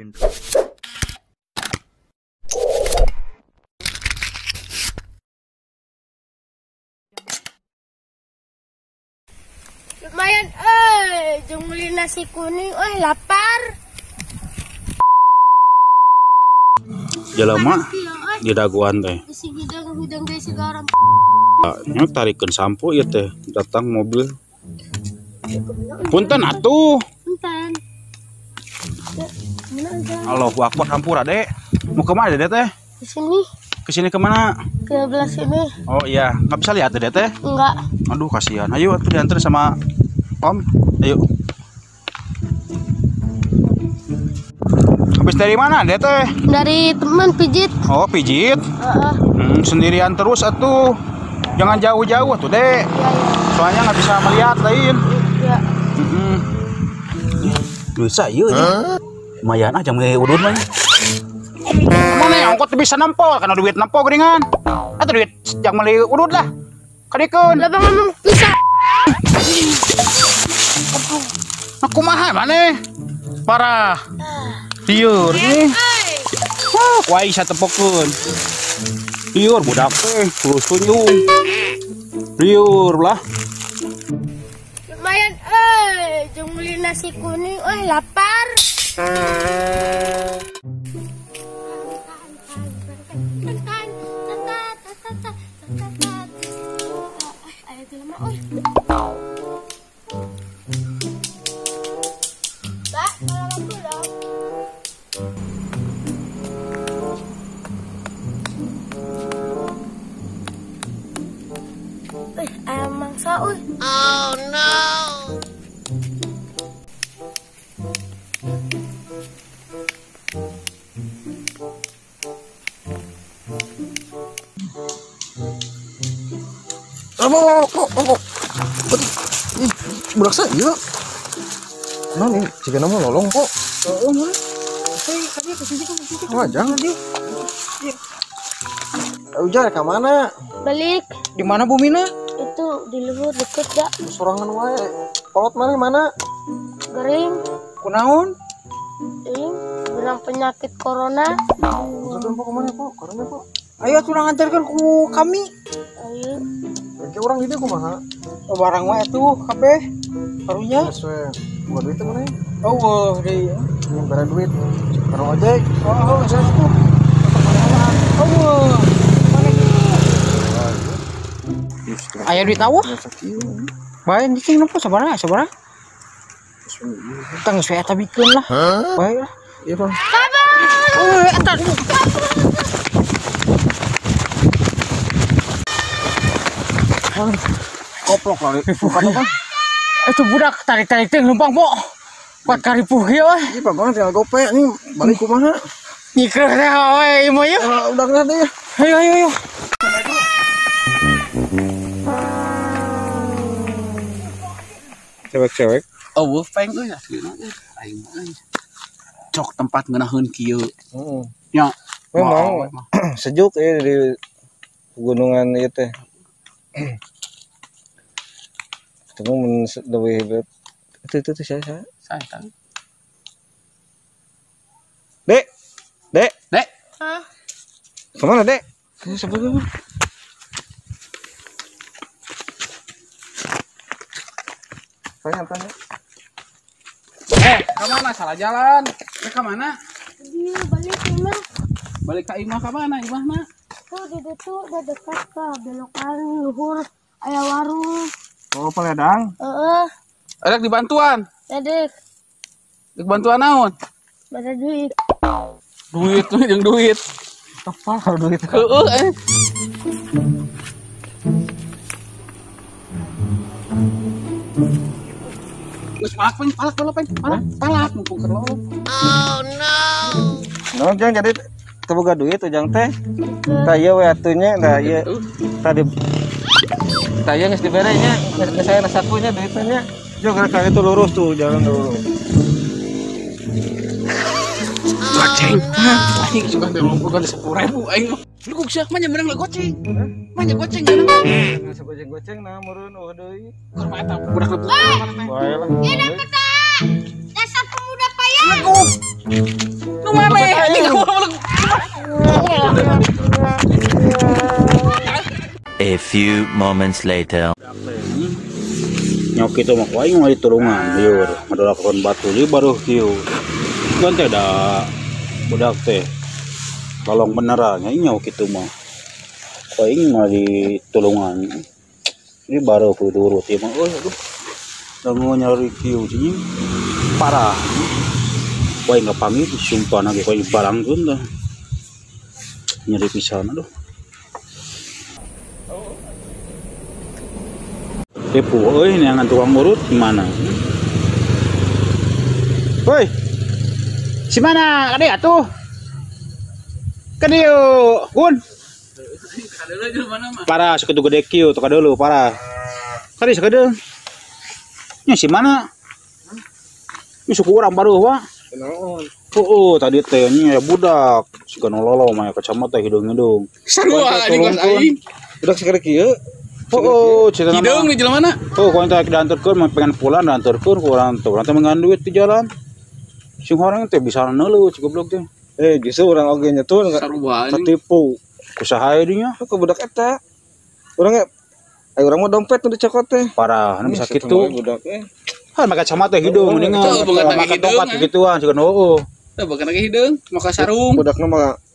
Right intro. Lumayan, jung beli nasi kuning, lapar. Jelema di daguan teh. Nya tarikeun sampo ieu teh, datang mobil. Punten atuh. Punten. Allahu Akbar, hampura Dek. Mau kemana Dek teh? Ke sini. Ke sini kemana? Ke belah sini. Oh iya, nggak bisa lihat Dek teh? Enggak. Aduh, kasihan. Ayo atuh diantar sama Om. Ayo. Habis dari mana Dek teh? Dari teman pijit. Oh, pijit? Sendirian terus atuh. Jangan jauh-jauh atuh, Dek. Ya, ya. Soalnya nggak bisa melihat lain. Iya. Bisa ieu ya. Lumayan aja mah udud mah. Mana ongkot bisa nempol karena duit nempol geuningan. Atuh duit jang meuli udud lah. Kadikeun. Lah bang ngomong bisa. Aduh. Nah kumaha maneh? Parah. Liur nih. Wah, ku aing satepokeun. Liur budak teh, terus tunjung. Liur lah. Lumayan, jung beli nasi kuning, lapar. Ayam mangsa, Oh no. Ih, budak saya iya. Mana nih? Jika nama lolong kok. Oh, mana? Saya ke sini kan. Wah, jangan dia. Ujar ke mana? Balik. Di mana Bu Mina? Itu di luhur deket ya. Sorangan wae. Kolot mana mana? Gering. Kunaon? Ini benang penyakit corona. Terus po kemana po? Corona po. Ayo atuh nganterkeun ku kami. Ayo. Engke urang di dieu kumaha? Oh, barang wae atuh kabeh. Karunya. Geus we. Buka duit teh mana? Oh, deui. Ini bare duit. Karo ojek. Oh, saya tuh. Oh. Aya duit awah? Bae cicing nempo sabaraha sabaraha? Tang geus we eta bikeun lah. Bae lah. Iya, Bang. Oh, eta. Koplok lah, bukan apa? Itu budak tarik-tarik teh numpang po. Kuat karipuh kieu euy. Ih, Bang, tinggal gope nih balik kumaha? Nyikreuh teh we ieu mah yeuh. Udah kena teh. Ayo ayo ayo. Cewek-cewek. Oh, peng euy aslina euy. Aing mah euy. Cok tempat ngeunaheun kieu. Heeh. Nya. Memang sejuk ya di pegunungan ieu teh. Ketemu mun leuwih itu saya. Saya tahu. Dek. Dek. Dek. Hah? Kemana, Dek? Siapa tuh? Tanya, tanya. Kemana? Salah jalan. Ke mana? Iya, balik ke imah. Balik ke imah ke mana? Imah mah? Tuh, di situ udah dekat ke belokan luhur aya warung. Oh, Paledang? Heeh. Ada dibantuan? Ada. Dibantuan naon? Ada duit. Duit tuh jeung duit. Apa kalau duit? Heeh. Geus palak peng, palak palak peng, palak, palak mumpung keur lolong. Oh no. Naon jang jadi teu boga duit ujang teh. Tah ieu we atuh nya, tah ieu. Tadi tah ieu geus dibere nya, geus saya sakunya duitnya nya. Jo gerak itu lurus tuh, jalan lurus. Goceng. Aing suka teh lompokan 10.000 aing mah. Lu kok sia mah nya meunang goceng. Mah nya goceng geunang. Geus goceng-goceng nah meureun eueuh deui. Keur mah eta budak lebu mana teh. Bae lah. Ya dapat ah. Dasar pemuda payah. Leguk. A few moments later. Nyok itu mah ku aing mah ditulungan liur, ngadolakeun batu deui baruh kieu. Kan teh da budak teh tolong beneran nya nyok kitu mah. Ku aing mah ditulungan. Ini baru kudu urut ieu mah euy aduh. Dangu nyari kieu cing parah. Ku aing kapanggih disumpah na ge ku aing barangkeun tah. Nyeri pisan aduh. Tipu euy neangan tukang urut gimana? Woi. Si mana? Kade atuh. Kade yuk, Gun. Parah sakitu gede kieu teu kadeuleu parah. Kade sakedeung. Nya si mana? Ieu suku urang baruh wa. Naon? Heueuh tadi teh nya budak siga nu lolo mah kacamata hideung-hideung. Sarua anjing aing. Budak sakeureuk kieu. Oh, cerita hideung di jelema mana? Oh, ku teh dianterkeun mah pengen pulang dianterkeun ku urang teh. Urang teh mengan duit di jalan. Sing horeng teh bisa neuleuh si goblok teh. Justru urang oge nya tuh sarua anjing. Katipu. Kusaha ieu dinya? Ke budak eta. Urang ge aya urang mah dompet nu dicokot teh. Parah, nu bisa kitu. Budak eh. Kan make kacamata hideung mendingan. Make tongkat gituan siga nu heueuh. Teu boga lagi hideung, make sarung.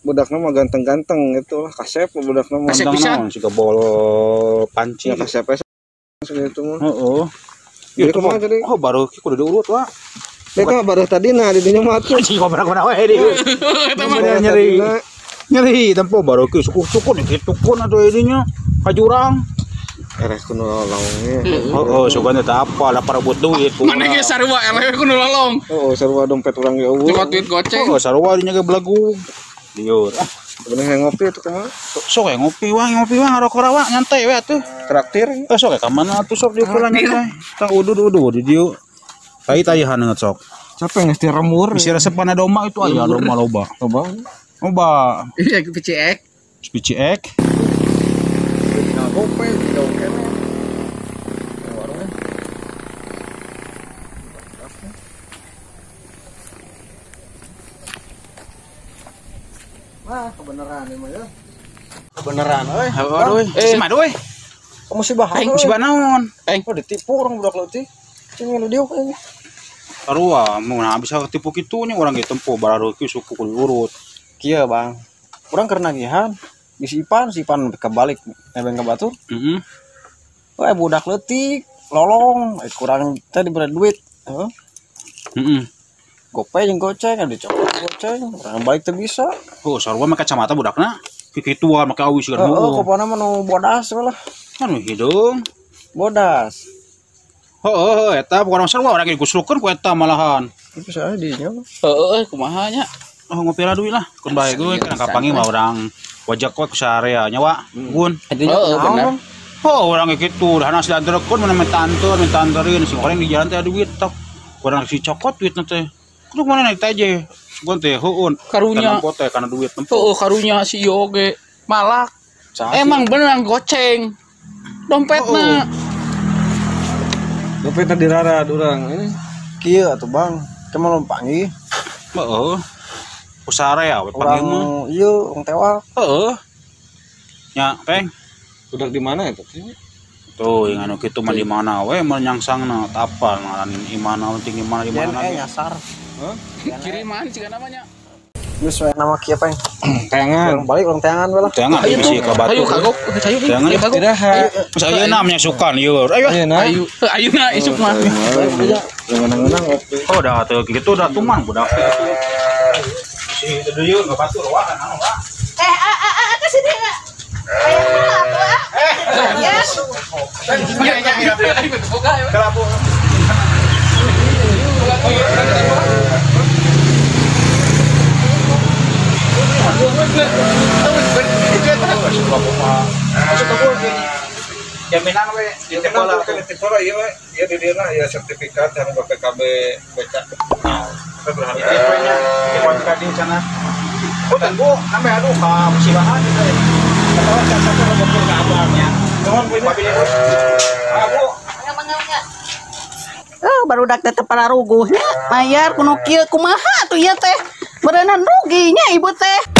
Budakna mah ganteng-ganteng gitu lah, kasep budakna mah. Kasep pisan siga bol panci. Ya kasep gitu mah. Heeh. Ieu kumaha tadi? Oh, baru kudu diurut, Pak. Eta baru tadi nah di dinya mah atuh. Anjing goblok we di. Eta mah nyeri. Nyeri tempo baru ki suku-suku dikitukeun atuh dinya ka jurang. Ereh ku nu lolong. Heeh, sugan teh apa lah parebut duit. Mana ge sarua eleh ku nu lolong. Heeh, sarua dompet urang ge eueuh. Cokot duit goceng. Heeh, sarua dinya ge belagu. Liur. Ah, bener ngopi atuh kumaha? Sok we ngopi wah, ngopi wah ngarokok rawa nyantai we atuh. Traktir. Sok we ka mana atuh sok diukuran nyantai. Tah udud-udud di dieu. Tai tai haneut sok. Capek geus diremur. Bisi resep kana domba itu aya domba loba. Loba. Loba. Iya PCX. PCX. Gope jauh kene. Warungnya. Wah, kebenaran ini mah ya. Kebenaran euy. Aduh, si mah euy. Musibah. Musibah naon? Oh, ditipu orang budak leutik. Cing nu dieu kayaknya. Sarua, mun bisa ketipu kitu nya urang ge tempo bararuh suku kudu urut. Kieu, Bang. Urang keur nagihan. Di si Ipan kebalik nebeng ke batur. Heeh. Wah, budak leutik, lolong, kurang teh diberi duit, heeh. Heeh. Gope jeung goceng, dicokot goceng, urang balik teu bisa. Oh, sarua make kacamata budakna. Kikituan make awi siga heueuh. Heeh, kopana mah nu bodas we lah. Kan hideung. Bodas. Heeh, eta bukan sarua urang ge diguslukeun ku eta malahan. Itu saya di dinya. Heeh, kumaha nya? Oh, ngopi lah duit lah. Kun bae gue kan kapanggih mah urang wajak we ku saarea nya wa. Gun. Heeh, bener. Oh, urang ge kitu, dah nasi dianterkeun mana minta anter, minta anterin sing orang di jalan teh duit tok. Kurang si cokot duitna teh. Kudu mana naik aja. Sugan teh heueun. Karunya nempo teh kana duit nempo. Heeh, karunya si ieu oge malak. Emang bener goceng. Dompetna. Dompetna dirarad urang ini. Kieu atuh, Bang. Kumaha panggih? Heeh. Usare ya, panggih mah. Ieu urang tewak. Heeh. Nya, Peng. Budak di mana itu? Tuh, yang anu kitu mah di mana we mah nyangsangna teu apal ngaran imana penting di mana di mana. Nyasar. Hah? Kiriman siga namanya. Geus we nama kieu, Peng. Teangan. Balik urang teangan we lah. Teangan bisi ka batu. Ayo kagok, ayo teangan. Tidak. Geus ayeuna menyasukan ieu. Ayo. Ayo. Ayeuna isuk mah. Ngeunang-ngeunang ngopi. Oh, dah teu kitu dah tuman budak. Si deui ka batu ruangan anu, Pak. Ke sini. Ayo atuh ah. Ya. Jaminan we di sekolah di sekolah ieu we ieu di dieu ya sertifikat yang BPKB BC. Berharga nya di sana. Oh, tunggu sampai aduh ka musibahan gitu. Atau satu lebih ke abangnya. Nuhun Bu pabili Bu. Ah, Bu. Barudak teh teu pararuguhnya mayar kuno kieu kumaha atuh ieu teh. Beureunan rugi nya ibu teh.